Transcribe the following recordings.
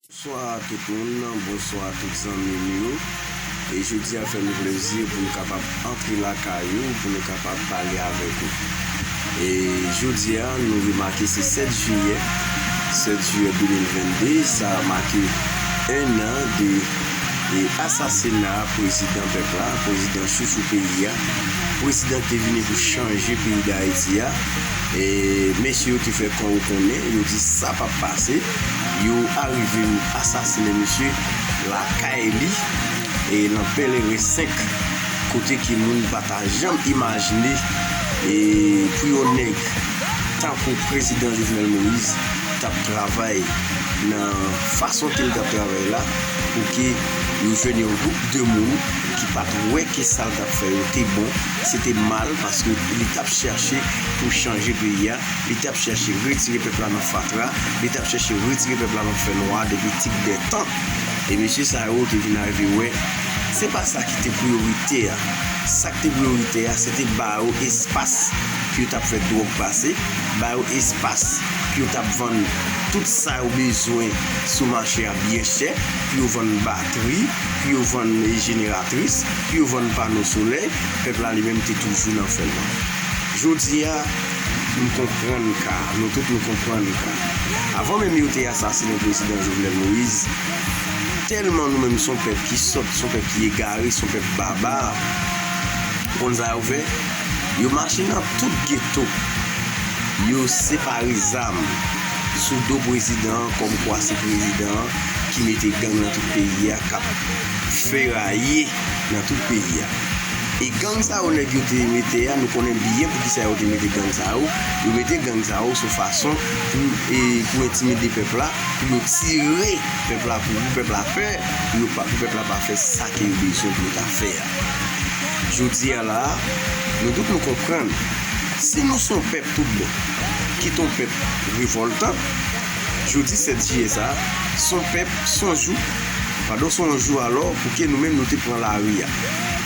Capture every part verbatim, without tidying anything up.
Bonswa tout moun, bonswa tout zanmi m yo. E jodi a fè nou plezi pou nou kapab antre lakay ou, pou nou kapab pale avèk ou. E jodi a, nou remake se sèt jiyè, sèt jiyè de mil vennde, sa make en an de e asasina prezidan pèp la, prezidan chouchou peyi a, prezidan ki te vini pou chanje peyi Dayiti a. E mesye yo te fè kò yo konnen, yo di sa p ap pase. Yo arive asasinen misye lakay li, e nan Pèleren senk, kote ke moun pa ta janm imajine e pou yon nèg tankou prezidan Jovenel Moïse t ap travay nan fason ke l t ap travay la, pou ke yo jwenn yon gwoup de moun ki pa t wè ke sa l t ap fè yo te bon, se te mal, paske li t ap chèche pou chanje peyi a, li t ap chèche retire pèp la nan fatra, li t ap chèche retire pèp la nan fènwa depi tit dè tan. E mesye sa yo te vin arive wè, se pa sa ki te priyoritè a. Sa ki te priyoritè a, se te ba yo espas pou yo t ap fè dwòg pase, ba yo espas pou yo t ap vann tout sa yo bezwen sou mache a byen chè, pou yo vann batri, pou yo vann jeneratris, pou yo vann pano solèy, pèp la li menm te toujou nan fènwa. Jodi a, nou konprann ka, nou tout nou konprann ka. Avan menm yo te asasinen prezidan Jovenel Moïse, tèlman nou menm se yon pèp ki sòt, se yon pèp ki egare, se yon pèp baba, ou konn sa yo fè? Yo mache nan tout geto, yo separe zam sou do prezidan an, kòmkwa se prezidan an ki mete gang nan tout peyi a, k ap feraye nan tout peyi a. E gang sa yo nèg yo te mete a, nou konnen byen poukisa yo te mete gang sa yo. Yo mete gang sa yo sou fason pou, e, pou entimide pèp la, pou yo tire pèp la, pou, pou pèp la pè, pou yo pa, pou pèp la pa fè sa ke yo bezwen pou yo ta fè a. Jodi a la a, nou tout nou konprann, si nou se yon pèp tout bon, ki te yon pèp revòltan, jodi sèt jiyè sa a, se yon pèp, se yon jou, padon, se yon jou alò, pou ke nou menm nou te pran lari a.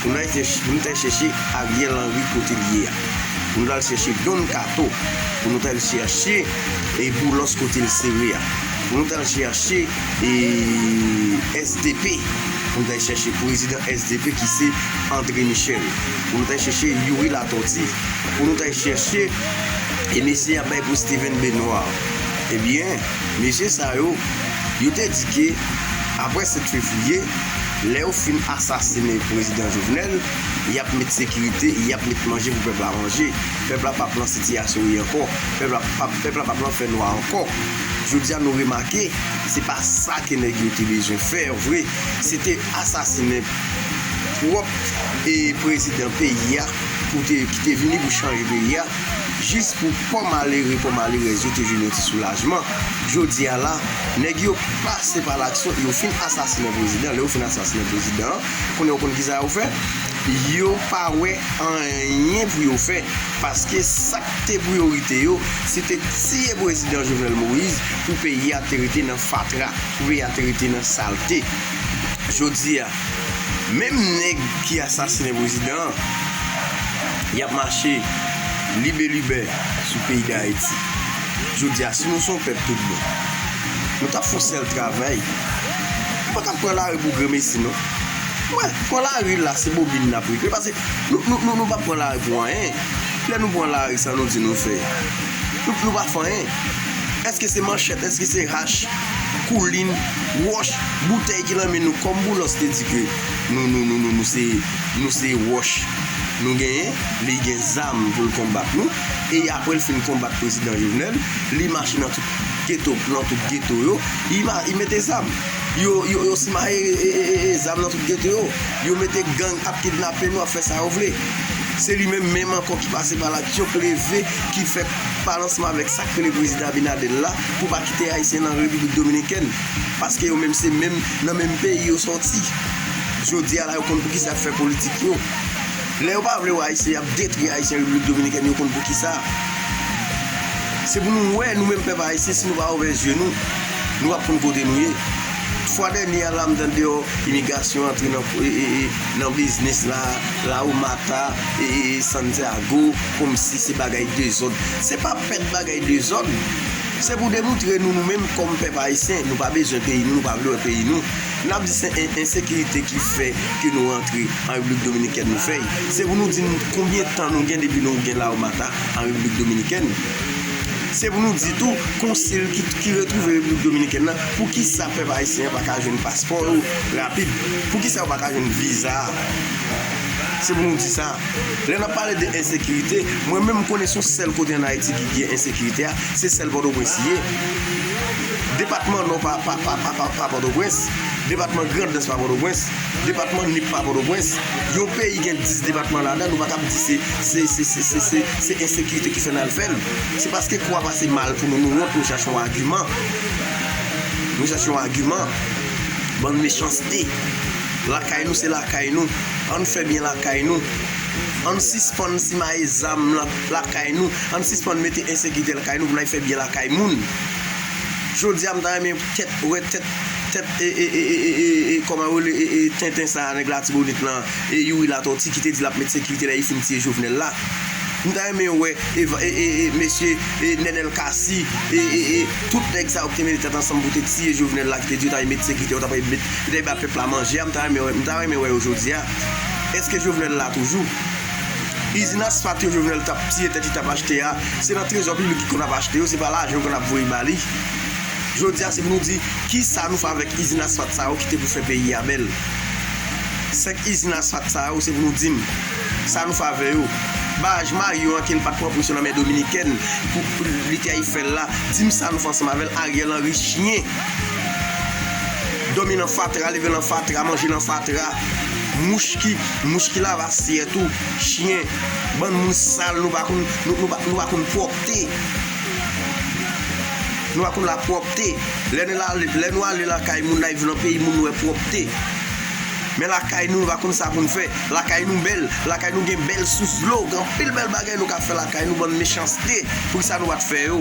Pou nou al chèche, pou nou t al chèche Ariel Henry kote l ye a. Pou nou t al chèche Don Kato. Pou nou t al chèche e Boulos kote l sere a. Pou nou t al chèche e S D P. Pou nou t al chèche prezidan S D P ki se André Michel. Pou nou t al chèche Youri Latortue. Pou nou t al chèche e mesye y ap bay pou Steven Benoît. Ebyen, mesye sa yo, yo te di ke apre sèt fevriye, lè yo fin asasinen prezidan Jovenel, y ap met sekirite, y ap met manje pou pèp la manje. Pèp la p ap nan sitiyasyon li ankò. Pèp la p ap, pèp la p ap nan fènwa ankò. Jodi a nou remake, se pa sa ke nèg yo te bezwen fè vre. Se te asasinen pwòp e prezidan peyi a, pou te, ki te vini pou chanje peyi a, jis pou pò malere, pò malerèz yo te jwenn yon ti soulajman. Jodi a la, nèg yo pase pa laksyon, yo fin asasinen prezidan. Lè yo fin asasinen prezidan an, kounye a ou konn kisa yo fè? Yo pa wè anyen pou yo fè, paske sa k te priyorite yo, se te tiye prezidan Jovenel Moïse pou peyi a te rete nan fatra, pou peyi a te rete nan salte. Jodi a, menm nèg ki asasinen prezidan an, y ap mache libelibè sou peyi Dayiti. Jodi a, si nou se yon pèp tout bon, nou t ap fè yon sèl travay. Nou pa t ap pran lari pou granmesi, non. Wè, pran lari la, se bobin n ap regle. Paske nou, nou, nou, nou pa pran lari pou anyen. Lè nou pran lari, sa nou di nou fè? Nou, nou pa fè anyen. Èske se manchèt? Èske se hach? Koulin, wòch, boutèy ki nan men nou, kòm Boulos te di ke nou, nou, nou, nou, nou se, nou se wòch nou genyen, li gen zam pou l konbat nou, e apre l fin konbat prezidan Jovenel, li mache nan tout geto, nan tout geto yo, li ma-, li mete zam. Yo, yo, yo simaye, e, e, e, e, zam nan tout geto yo. Yo mete gang ap kidnape nou, ap fè sa yo vle. Se li menm, menm ankò ki pase pa laksyon, ki leve, ki fè pale ansanm avèk sa k rele prezidan Abinader la, pou pa kite Ayisyen nan Repiblik Dominikèn. Paske yo menm se menm, nan menm peyi yo sòti. Jodi a la, yo konn poukisa y ap fè politik yo. Lè yo pa vle wè Ayisyen, y ap detwi Ayisyen Repiblik Dominikèn, yo konn poukisa. Se pou nou wè, nou menm pèp ayisyen, si nou pa ouvè zye nou, nou p ap konn kote nou ye. Fwa dènye a la, m tande deyò, imigrasyon antre nan, e, e, e, nan biznis la, Lawomata, e, e, e, Santiago, kòmsi se bagay dezòd. Se pa pèt bagay dezòd. Se pou demontre nou, nou menm kòm pèp ayisyen, nou pa bezwen peyi nou, nou pa vle wè peyi nou. N ap di se en-, ensekirite ki fè ke nou rantre an Repiblik Dominikèn, nou fè l. Se pou nou di n konbyen tan nou gen depi nou gen Larmata an Repiblik Dominikèn. Se pou nou di tou, konsil ki, ki retwouve Repiblik Dominikèn nan, poukisa pèp ayisyen an pa ka jwenn paspò yo rapid? Poukisa yo pa ka jwenn viza? Se pou nou di sa. Lè n ap pale de ensekirite, mwen menm m konnen se yon sèl kote ann Ayiti ki gen ensekirite a, se sèl Pòtoprens li ye. Depatman Nò pa, pa, pa, pa, pa, pa Pòtoprens, depatman Grandans pa Pòtoprens, depatman Nip pa Pòtoprens. Yon peyi gen dis depatman ladan, nou pa kab di se, se, se, se, se, se, se ensekirite ki fè n al fè l. Se paske kou a pase mal pou nou, nou wont, nou chache yon agiman. Nou chache yon agiman. Bann mechanste. Lakay nou se lakay nou. Ann fè byen lakay nou. Ann sispann simaye zam la, lakay nou. Ann sispann mete ensekirite lakay nou pou n al fè byen lakay moun. Jodi a, m ta renmen tèt, wè tèt, tèt, e, e, e, e, e, e, e, kòman yo rele, e, e, tenten sa a, nèg Latibonit lan, e, Youri Latòti ki te di l ap met sekirite lè li fin tiye Jovenel la. M ta renmen wè, e, e, e, e, mesye, e, Nènèl Kasi, e, e, e, tout nèg sa yo ki te mete tèt ansanm pou te tiye Jovenel la, ki te di yo ta met sekirite, yo ta met, yo ta ba pèp la manje a, m ta renmen wè, m ta renmen wè yo jodi a. Èske Jovenel la toujou? Izin asfalt yo Jovenel t ap tiye tèt li t ap achte a, se nan trezò piblik li konn ap achte yo, se pa lajan yo konn ap voye ba li. Jodi a, se pou nou di, kisa nou fè avèk izin asfalt sa yo ki te pou fè peyi a bèl? Senk izin asfalt sa yo, se pou nou di m, sa nou fè avè yo? Baraj Mario an ke l pa t pran presyon nan men dominikèn pou, pou li te al fè l la, di m sa nou fè ansanm avè l, Ariel Henry chen. Dòmi nan fatra, leve nan fatra, manje nan fatra. Mouch ki, mouch ki lave asyèt ou, chen. Bann moun sal, nou pa konn, nou, nou pa, nou pa konn pwòpte. Nou pa konn lapwòpte. Lè nou ale, lè nou ale lakay moun, n al viv nan peyi moun, nou wè pwòpte. Men lakay nou, nou pa konn sa pou n fè. Lakay nou bèl, lakay nou gen bèl sous dlo, gen anpil bèl bagay nou ka fè lakay nou, bann mechanste. Poukisa nou pa t fè yo?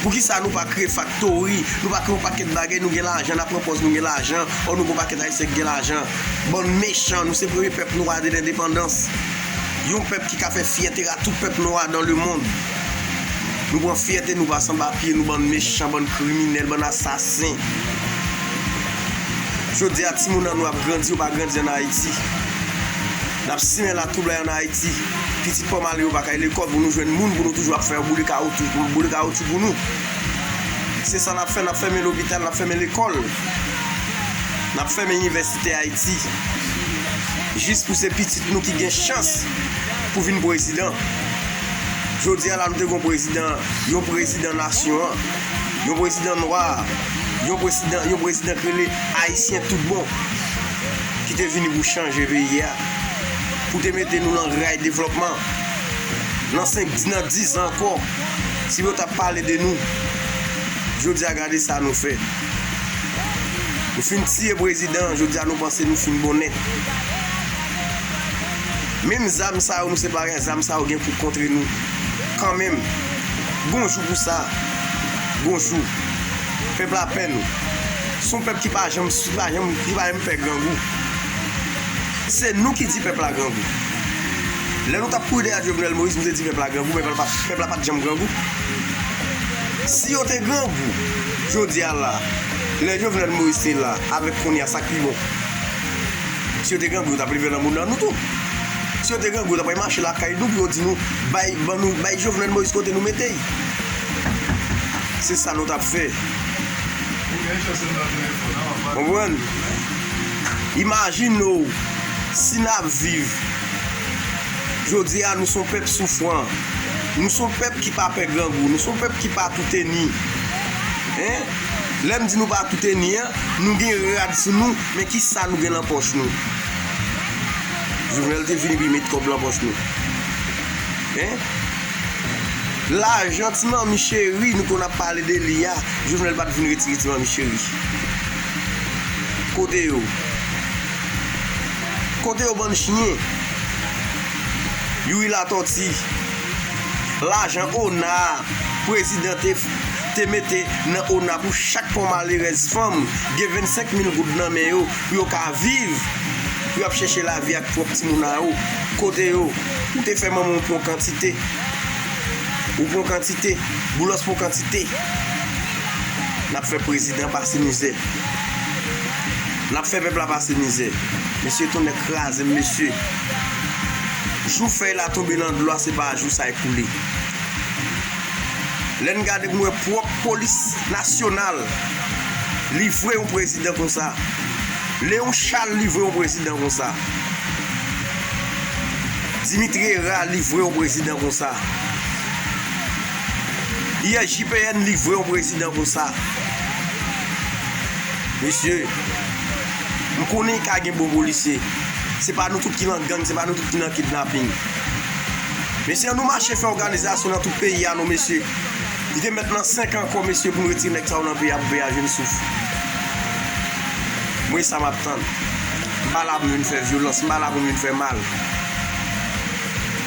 Poukisa nou pa kreye faktori? Nou pa kreye yon pakèt bagay, nou gen lajan, n ap pran pòz nou gen lajan, ò nou gon pakèt ayisyen ki gen lajan. Bann mechan, nou se premye pèp nwa de lendepandans. Yon pèp ki ka fè fyète a tout pèp nwa dans le monde. Nou pran fyète nou pase anba pye nou, bann mechan, bann kriminèl, bann asasen. Jodi a, timoun an nou ap grandi, yo pa grandi ann Ayiti. N ap simen latwoublay ann Ayiti. Pitit pòmalye yo pa ka al lekòl pou nou jwenn moun pou nou toujou ap fè yo boule kawoutchou, boule kawoutchou pou nou. Se sa n ap fè, n ap fèmen lopital, n ap fèmen lekòl. N ap fèmen inivèsite Ayiti. Jis pou se pitit nou ki gen chans pou vin prezidan. Jodi a la, nou te gen yon prezidan, yon prezidan nasyon an, yon prezidan nwa, yon prezidan, yon prezidan ki rele Ayisyen tout bon, ki te vini pou chanje peyi a, pou te mete nou nan ray devlòpman. Nan senk, nan dis an ankò, si yo t ap pale de nou, jodi a, gade sa nou fè. Nou fin tiye prezidan, jodi a nou panse nou fin bon nèt. Menm zam sa yo, nou separe zam sa yo gen pou kontre nou kanmenm. Gon jou pou sa. Gon jou. Pèp la pè nou. Se yon pèp ki pa janm, ki pa janm, ki pa janm pè grangou. Se nou ki di pèp la grangou. Lè nou t ap kouri dèyè Jovenel Moïse, nou te di pèp la grangou, men pèp la pa, pèp la pa t janm grangou. Si yo te grangou, jodi a la, lè Jovenel Moïse te la, avèk kounye a, sa k pi bon? Si yo te grangou, yo t ap leve nan moun nan nou tou. Si yo te grangou, yo t ap mache lakay nou pou yo di nou, bay, ban nou, bay Jovenel Moïse kote nou mete l. Se sa nou t ap fè. Konprann? Imajine w, si n ap viv. Jodi a, nou se yon pèp soufran. Nou se yon pèp ki pa pè grangou. Nou se yon pèp ki pa tou teni. Hein? Lè m di nou pa tou teni an, nou gen rad sou nou, men ki sa nou gen nan pòch nou? Jovenel te vini pou l met kòb nan pòch nou. Hein? Lajan ti manmi cheri, nou konn ap pale de li a, Jovenel pa t vin retire ti manmi cheri. Kote yo? Kote yo, bann chen? Youri Latòti. Lajan ona a, prezidan te, te mete nan ona pou chak pon malerèz fanm gen vennsenk mil goud nan men yo pou yo ka viv, pou y ap chèche lavi ak pwòp timoun a yo. Kote yo? Ou te fè manman w pran kantite. Ou pran kantite, Boulos pran kantite. N ap fè prezidan pase mizè. N ap fè pèp la pase mizè. Mesye, tonnè kraze m, mesye. Jou fèy la tonbe nan dlo a, se pa jou sa e koule. Lè n gade pou n wè pwòp polis nasyonal livre yon prezidan konsa. Léon Charles livre yon prezidan konsa. Dimitri Hérard livre yon prezidan konsa. I S J P N livre yon prezidan konsa. Mesye, m konnen ka gen bon polisye. Se pa nou tout ki nan gang, se pa nou tout ki nan kidnaping. Mesye, ann nou mache fè òganizasyon nan tout peyi a non, mesye. Li te mèt nan senk an ankò, mesye, pou n retire nèg sa yo nan peyi a pou peyi a jwenn souf. Mwen, sa m ap tann. M pa la pou m vin fè vyolans, m pa la pou m vin fè mal.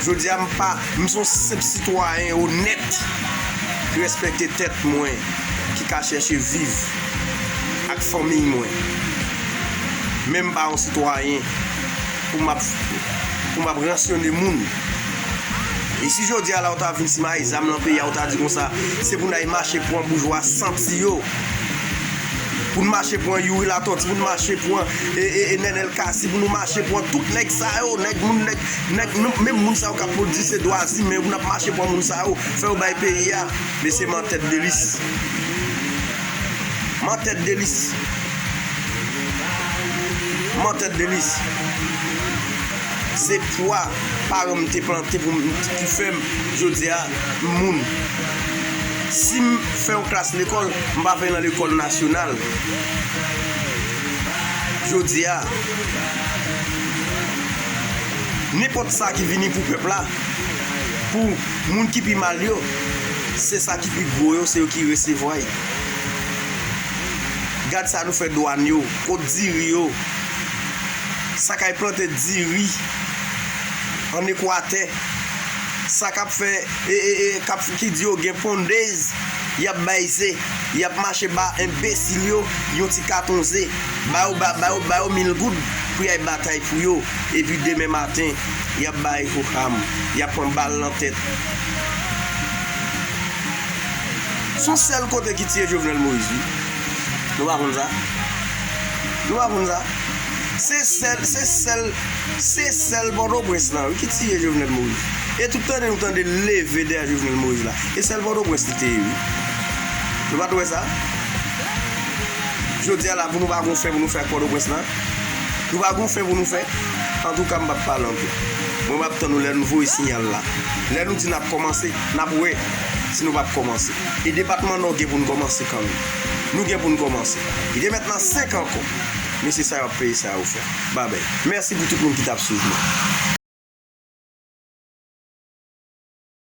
Jodi a, m pa, m se yon senp sitwayen onèt ki respekte tèt mwen, ki ka chèche viv ak fanmiy mwen. Men m pa yon sitwayen pou m ap, pou m ap ransyone moun. E si jodi a la ou ta vin simaye zam nan peyi a, ou ta di konsa, se pou n al mache pran boujwa santi yo. Pou n mache pran Youri Latortue, pou n mache pran e, e, e Nenel Cassy, pou nou mache pran tout nèg sa yo, nèg moun, nèg, nèg nou, menm moun sa yo k ap di se dwa imen, pou n ap mache pran moun sa yo, fè yo bay peyi a. Mesye, m an tèt de lis. M an tèt de lis. M an tèt de lis. Se pwa paran m te plante pou m, ki fè m, jodi a, m moun. Si m fè yon klas lekòl, m pa fè l nan lekòl nasyonal. Jodi a, nenpòt sa ki vini pou pèp la, pou moun ki pi mal yo, se sa ki pi gwo yo, se yo ki resevwa l. Gad sa nou fè dwàn yo, kot diri yo, sa k ap plante diri ann Ekwatè, sa k ap fè, e, e, e, k ap, ki di yo gen pondez, y ap bay ze, y ap mache ba enbesil yo yon ti katon ze, ba yo, ba, ba yo, ba yo mil goud pou y al batay pou yo, epi demen maten, y ap bay ho ham, y ap pran bal nan tèt. Se yon sèl kote ki tiye Jovenel Moïse, wi. Nou pa konn sa? Nou pa konn sa? Se sèl, se sèl, se sèl Pòtoprens lan, wi, ki tiye Jovenel Moïse. E tout tande nou tande leve dèyè Jovenel Moïse la. E sèl Pòtoprens li te ye, wi. Nou pa t wè sa? Jodi a la, pou nou pa gon fen pou nou fè ak Pòtoprens lan, nou pa gon fen pou nou fè. Antouka, m p ap pale anpil. Mwen, m ap tann nou lè nou voye siyal la. Lè nou di n ap kòmanse, n ap wè si nou p ap kòmanse. E depatman Nò gen pou n kòmanse kanmenm. Nou gen pou n kòmanse. Li te mèt nan senk ankò. Mesye sa yo ap peye sa yo fè. Babay. Mèsi pou tout moun ki t ap swiv mwen.